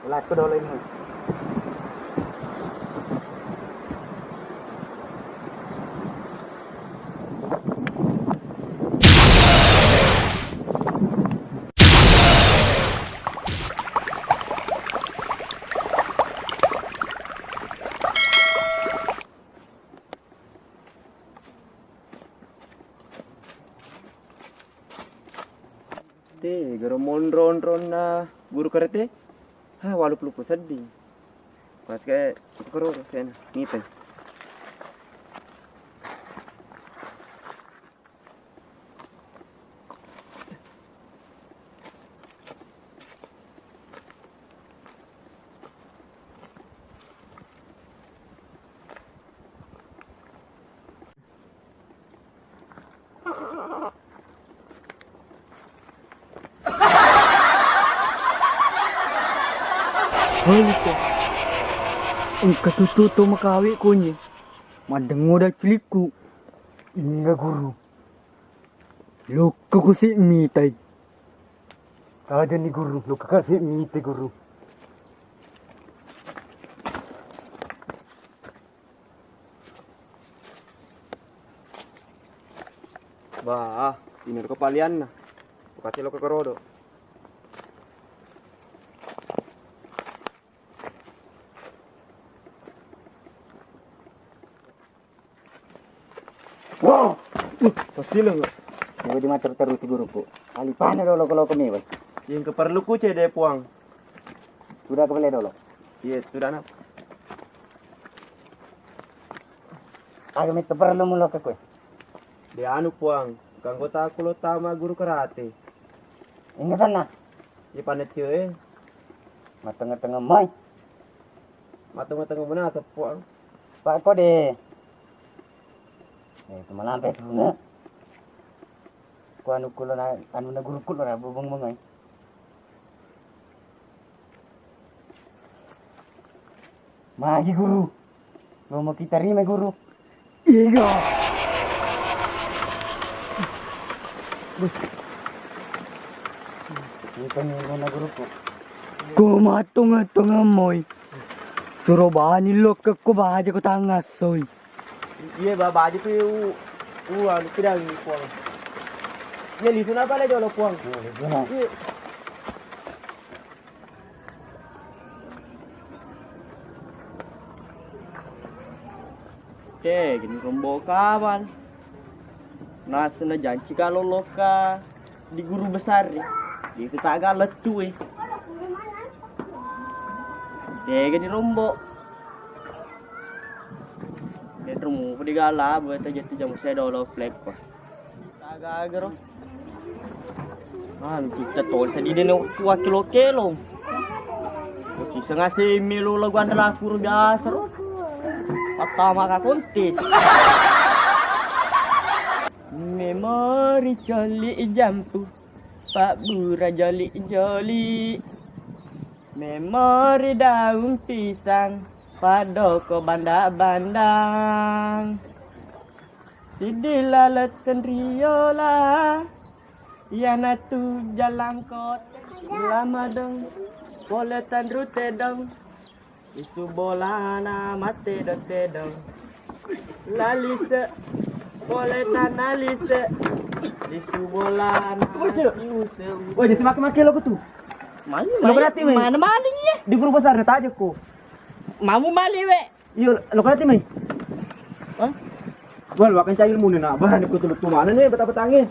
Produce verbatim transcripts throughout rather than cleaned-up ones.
Laku dolo ini. Te, garo monro-onronna guru karate? Ha, walu puluh sedding. Pas kayak koro sena, ngipe. Hoi ko, engka tutu to makawe konye, maddengo da cilikku. Inga guru. Lokka ko si mitai. Kajani guru, lokka ka si mitai guru. Bah, ini ko palianna. Kasih lokka kerodo. Wow. Uh, pasileng. Jadi mater-terusi guruku. Alipana dolo kalau kami, weh. Yang keperluku cede puang. Sudah kebele dolo. Iya, sudah nak. Aga metto perlu mulo ke kue. De anu puang, kanggo taku lo tama guru karate. Inga sana. Iya panet yo eh. Matengah-tengah mai. Matengah-tengah mana ke puang? Pak kode. Eh, itu malampe tu na. Ku anu kulo na, anu na guru kulo na bubung bungai. Magi guru. Lo mau kita rima guru. Iga. Ini kan guru na guruku. Ko matunga-tunga moi. Suro bani lo ke ko baja ko tangasoi. Iya, ba-, baju tu u-, u-, anu, tidak ini puang. Iya, lisu napa le jolo puang? Iya, lisu na. Iya. Oke, gini rombo kawan. Nasena janci kalau loka di guru besar ri. Di kita agak lecu eh. Dega ni rombo. Denro mupa digala, buat aja tu jamu saya dolo flek pa. Aga-aga ro. Ah, kita tol tadi dene waktu wakilo kelo. Sisa ngasih melo lagu andala pura biasa ro. Pertama ka kontes. Memori coli jampu. Pabbura joli-joli, memori daung pisang, padoko banda-bandang. Siddi laleng tenriola, iyanatu jalangkote, lamadong, pole tanru tedong. Lisu bolana mattedong-tedong. Lalise, pole tanalise. Lisu bolana. Woi, Cil. Siuse-use. Woi, dia semakin makin lo kutu. Maling, lo berarti, woi. Mana maling iya? Di guru besar na tajako. Mamu maling, we. Iyo, lo berarti, mai. Hah? Wah, lo akan cair mune nak. Bah, ni kutu tu mana ni, betapa tangi.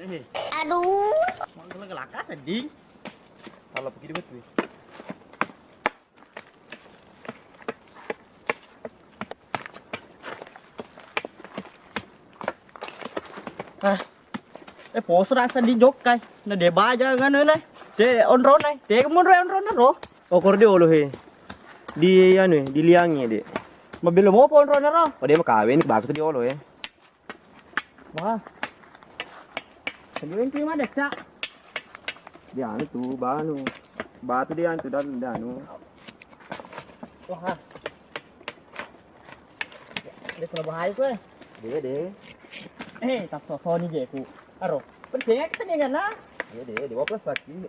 Eh. Aduh. Mau gelak-gelak sedih. Kalau begini betul. Ah. Eh, poso rasa di jokkai. Na de baja nganu ne. De onro ne. De munro onro ne ro. Okor di olo he. Di anu, di liangi de. Mabelo mopo onro ne ro. Oh, de makawe ni bagus di olo he. Wah. Sebelum terima deh, Cak. Di anu tu, banu. Batu di anu tu dan, dan anu. Wah. Dia kena bahaya, kuwi. Dia, dia. Eh, tak so-, soni je ku. Aro, pencengek tadi kan, nah? Dia, dia, dia, apa sakit?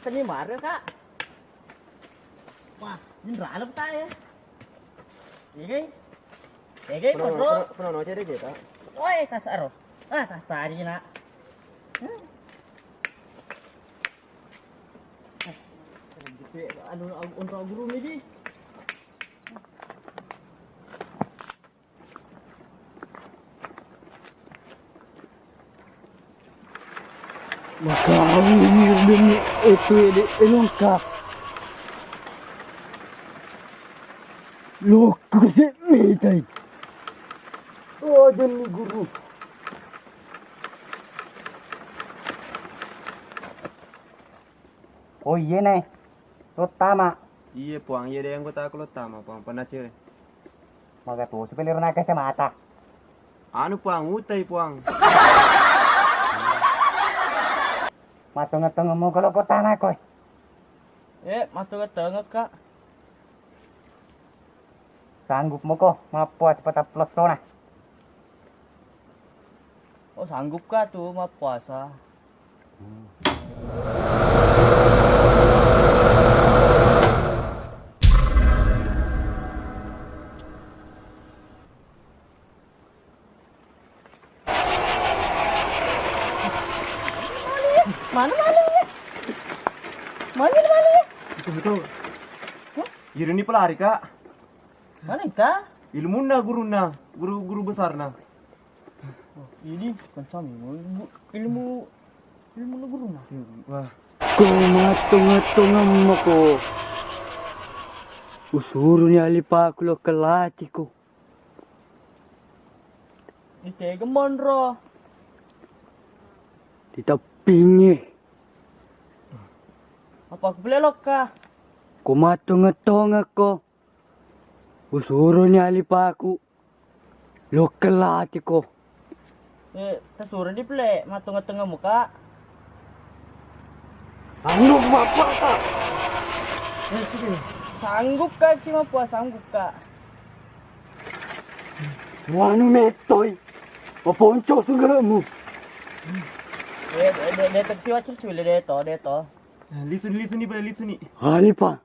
Tadi marah, Kak. Wah, ini ralep tak ya? Iya, kan? Iya, kan, Peno, Bro? Peno, Peno, no, cedde, Kak. Woi, kasar, oh. Ah, kasar ini, nak. Hmm. Anu, anu, untuk guru ini, Ji. Makawinir demi itu ede elongka. Lokko se metai. Oh, demi guru. Oh, iye, Nai. Lottama. Iye, Puang. Iye, de' anggota aku lottama, Puang. Pernah cewek. Maga tu, supaya lirna kacamata. Anu, Puang, utai, Puang. Matengah-tengah mau kalau kota nak, koi. Eh, matengah-tengah, Kak. Sanggup moko mappuasa patappulo essona? Oh, sanggup ka tu mappuasa. Hmm. Mana maling ya? Mana maling ya? Betul, betul. Hah? Iyaro ni pelari, Kak. Mana, Kak? Ilmunna gurunna, guru, guru besarna. Oh, ini kan sami, ilmu, ilmu, ilmu gurunna. Wah. Ko mattonga-tongam mako. Usuruni alipaku lo kelatiko. Ditega monro. Diteppingi. Apa aku beli lokka? Ko mattonga-tongako. Usuruni alipaku. Lokka latiko. Eh, tasuro di pele, mattonga-tonga muka. Anu, bapak, Kak. Eh, sini. Sanggup, Kak, cuma puas sanggup, Kak. Wanu metoi. Maponco sugemu. Eh, de, de, de, tapi wacil cule de to, de to. Lisu, lisu ni, lisu ni. Alipa.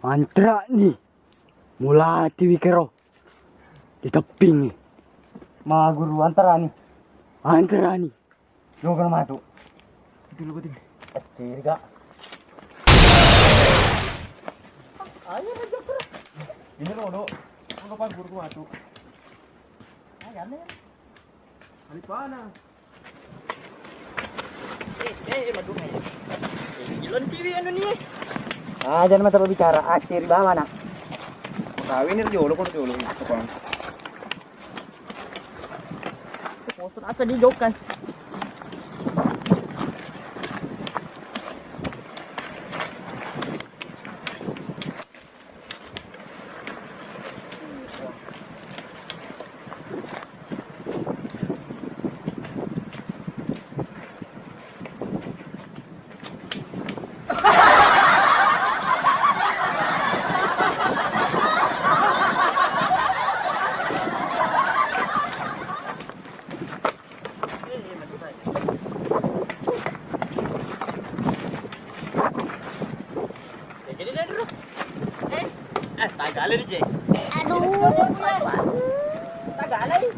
Antrani. Mulati wikero. Diteppingi. Ma guru antarani. Antarani. Jokana matu. Dulu, betul. Kecil, Kak. Ayo, aja, Kak. Ini lo, Dok. Lo pas guru matu. Ayo, aneh. Alipana. Eh, eh, madu, eh. Eh, ilon T V anu ni. Ah, jangan mata berbicara. Ah, ceri bawa, nak. Kawin ni jolo, kok jolo, itu, Bang. Bosan asa di jokan. Jadi deh, Bro. Eh, eh, tagale ni, Jay. Aduh, aduh, aduh. Tagale ni.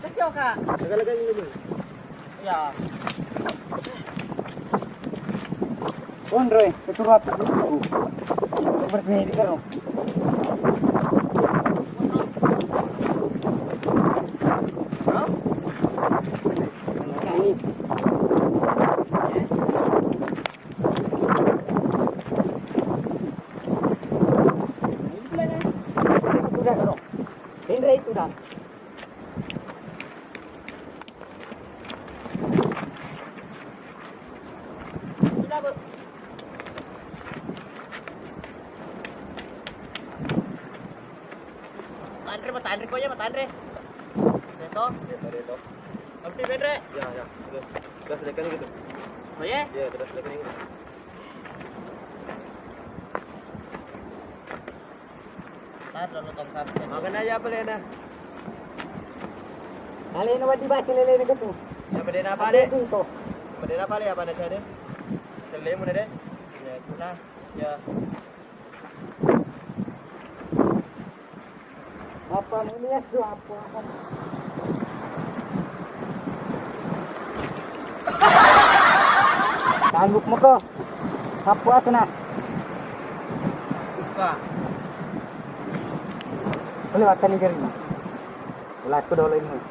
Kecil, Kak. Tagale kan ini, Bro. Ya. Onro, eh, keturut aku. Berpikir, oh. Hah? Ini. Sudah, Bro. Ini sudah. Sudah, Bu. Tanre, mau tanre kok ya, mau tanre. Beto. Ya, tadi itu. Tapi bener. Ya, ya, sudah. Sudah selesai gitu. Oh ya? Ya, sudah selesai gitu. Makanya ya, apa lena? Alena wadi baca lelena ketu. Ya, apa lena apa, Dek? Itu to. Apa lena apa, Dek? Apa lena, Dek? Selemu, Dek. Ya, itulah. Ya. Apa mulia tu apa? Sanggup muko? Apa tu nak? Buka. Boleh makan ni jari. Ulaku dolo ini.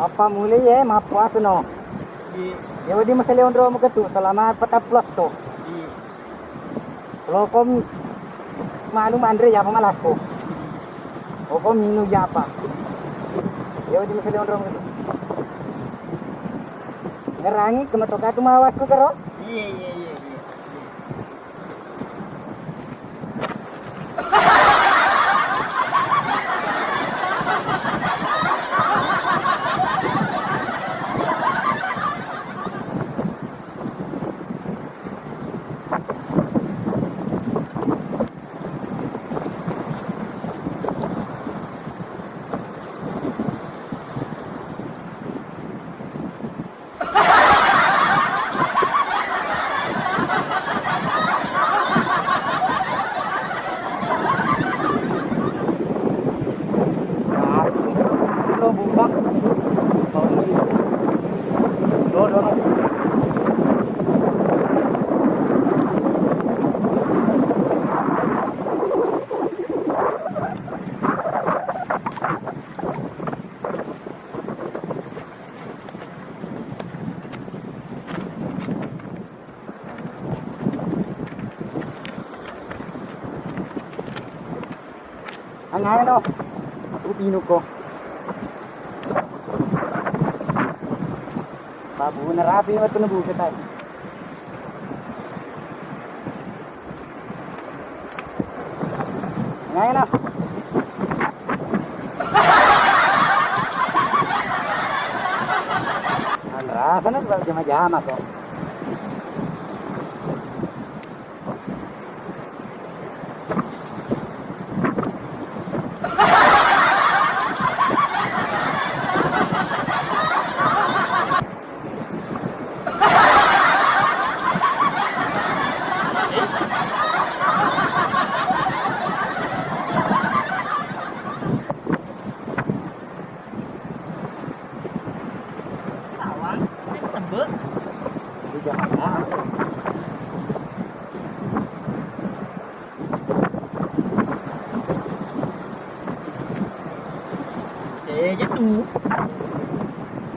Apa mulai ya, mappuasa no. Iya. Ya, wadi masale onro muka tu, selama patappulo to. Iya. Lokom manu manre ya apa malako. Lokom minu ya apa. Ya, wadi masale onro muka tu. Ngerangi kematoka tu mawasku karo. Iya, iya, iya, iya. Angana no. Aku pinuko. Babu narapi wettu nabuka tai. Ngena. Anrasana jama-jama to. Bawang, tebbe. Di Jakarta. Eh, gitu.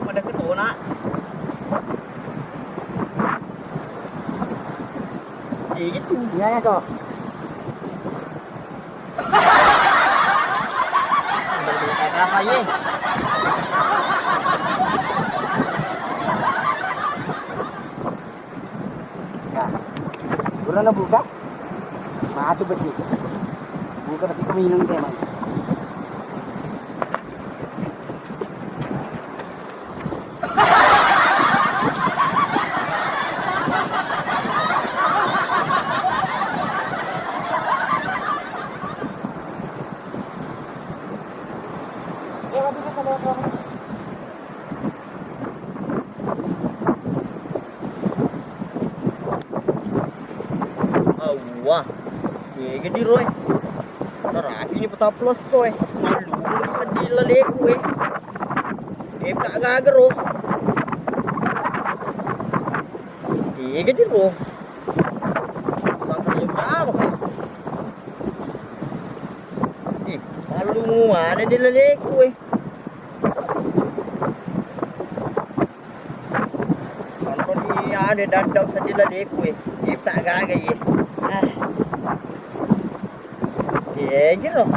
Pada ketona. Eh, gitu. Iya, ya, kok. Udah banyak kayak apa, ye? Nah, gurana buka. Matu besi. Buka besi keminum teh, Mang. Awwa. Ega di roe. Narapi ni patappulo to e. Mallu seddi laleku e. Ega gaga ro. Ega di ro. Sampai jam berapa, Kak? Ih, mallu mana di laleku e. Nonton iya de daddau seddi laleku e. Ipta gaga ye. Ah. Ye giro.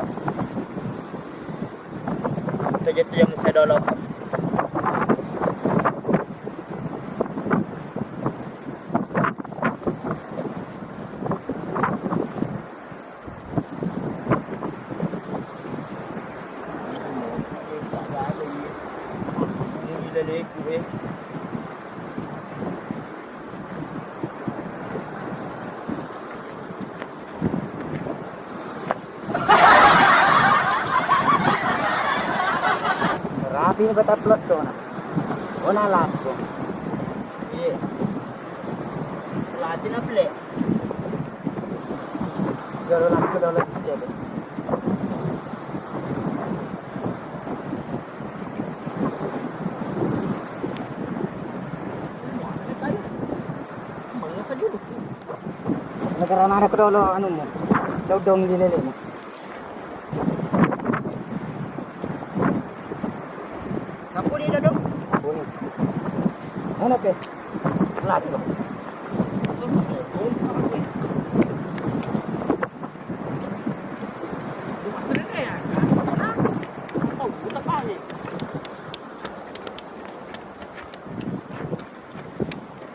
Teje-teje musa dolok. Ini bata plus dona. Ona laku. Iya. Latih na pele. Jalo laku dolo cebe. Negara mana kedolo anu mu? Dodong di lele mu. Sapu ni dodong. Sapu ni. Mana ke? Lagi lo.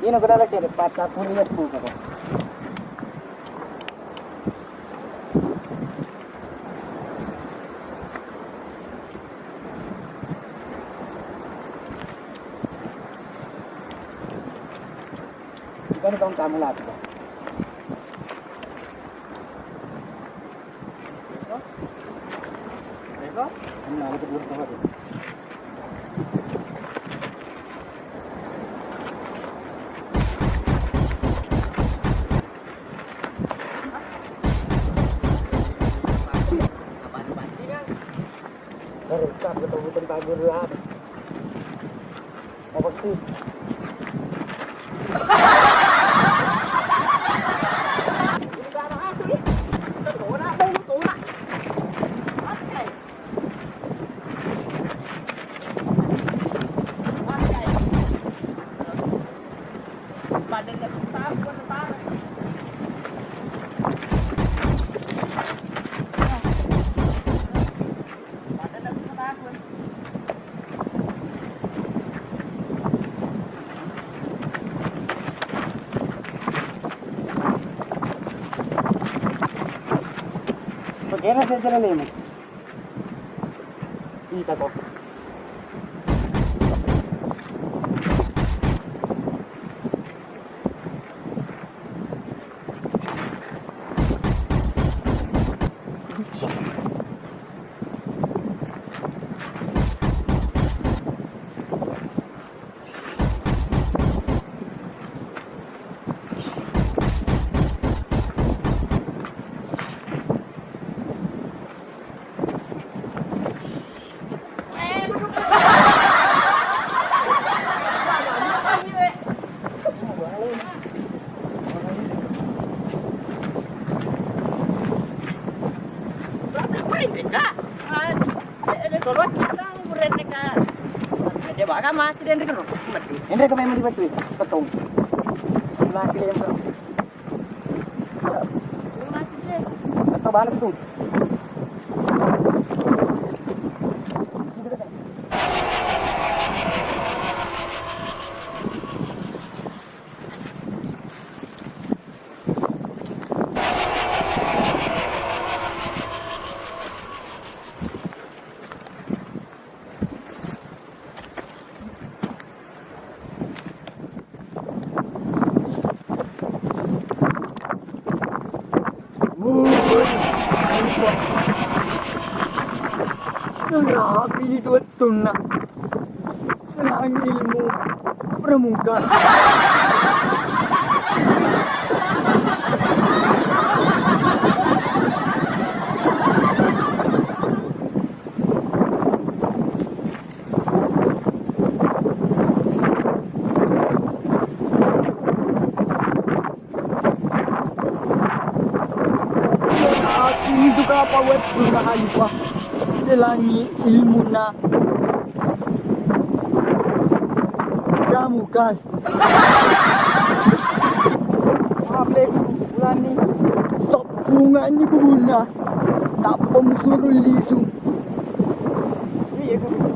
Ino kedala cede pacca kuliah ku kata. Bukan kamu kamu lagi. Baru tak ketemu tempat guru. Apa sih? Pagena sejere lemu. Ita ko. Enre ko memang dibatui, petong. Mati lempar. Atau balik tuh. Neraka ini tuh tunna. Langi ilmu pramuka. Aku itu kapal web guna halifah. Telangi ilmuna. Kamu kas. Maaf, Lek, ulani. Sok bunga ini guna. Tak pemusur lisu. Iya, guru.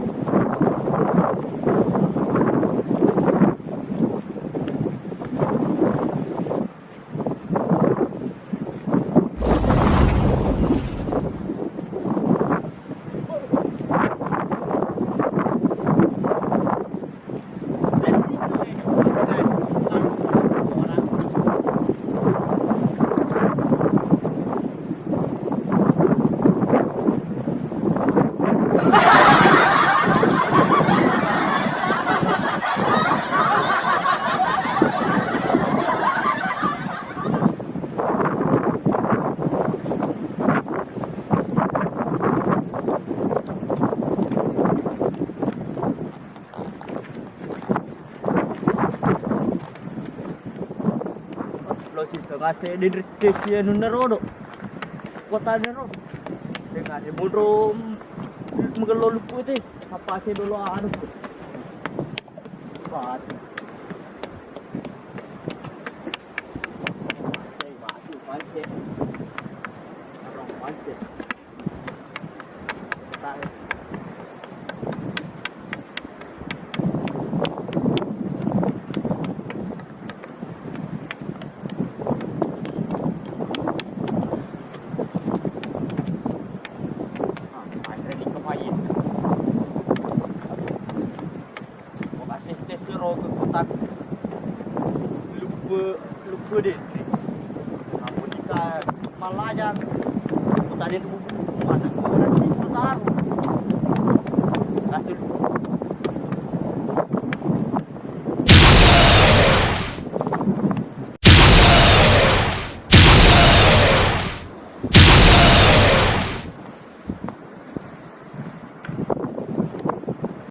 Lo sisa ngase di dri-, dri-, anunna rodo. Kotana rodo. Dengan di munro, mm, magello luppu te. Apa se dolo anu. Batu. Batu, batu, batu. Orang batu. Tes-tes ro ke kota lupa, lupa deh. Apa kita malaja kota deh tu mana orang itu taruh. Kasih